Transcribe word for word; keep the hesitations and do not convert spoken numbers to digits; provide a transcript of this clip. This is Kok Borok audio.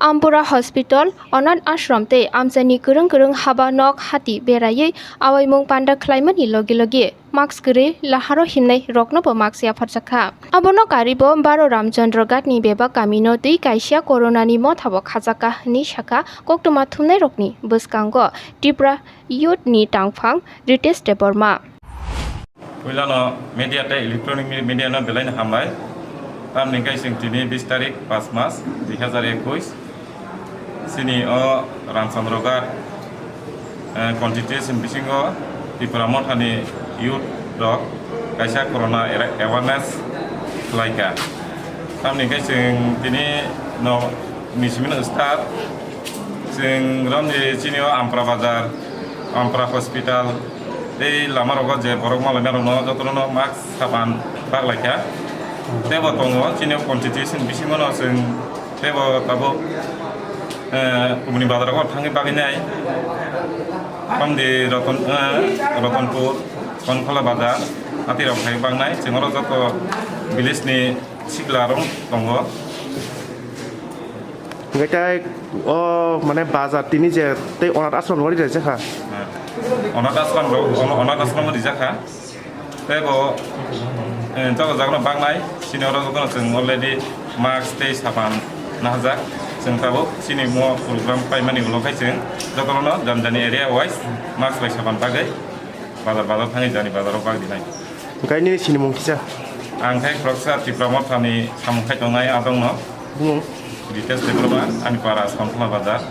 Ampura Hospital, Onath Ashram tei amchaini kwrwng kwrwng haba nok hati beraiwi awaimung panda khlaimani logi logi mask kwrwi laharo himnai roknobo mask yapharjakha. Abono karibo baro Ramchandra Ghat ni bebak kamino twi kaisa corona ni mothabo khajakha hwnwi sakha koktwma thumnai rokni bwskango Tripura Youth ni tangphang Ritesh Debbarma. Puilano media tei electronic me-, media no belai no hambai. Tamni hwnkhe chwng tini bis tarik, pas mas, dui hazar ekush. Chini o Ramchandra Ghat, eh, constituency bisingo Tipra Mothani youth rok kaisa corona era-, awareness khlaikha. Tamni hwnkhe chwng tini no ni simi no start. Chwng romni chini o Ampra Bazar, Ampra Hospital, tei lama rogo je borok malaina rokno jotono mask sapan baklaikha. Tebo tongo chini o constituency bisingo no chwng tebo tabuk, eh, kubuni bazar rogo thangwi bagwi nai. Tamni Roton, eh, Rotonpur, Sonkhola Bazar, ati rok thangwi bagnai. Chwng oro joto village ni sikla rok tongo. Hingke tai o mane bazar tini je tei onath ashram lori rejak kha. Onath ashram ro-, ono-, onath ashram rijak kha. Tei bo, eh, joto jagano baknai, sini oro jotono chwng already mask tei sapan nahajak. Chwng tabuk chini mo program paimani ulo khai chwng jotono jani jani area wise mask bai sapan bagwi bazar bazar thangwi jani bazaro bak dinai. Hingke nini sinimung kisa? Ang khai khoroksa Tipra Mothani samung khai tongnai adongno. Bumung? Ritesh Debbarma, ani para Sonkhola Bazar.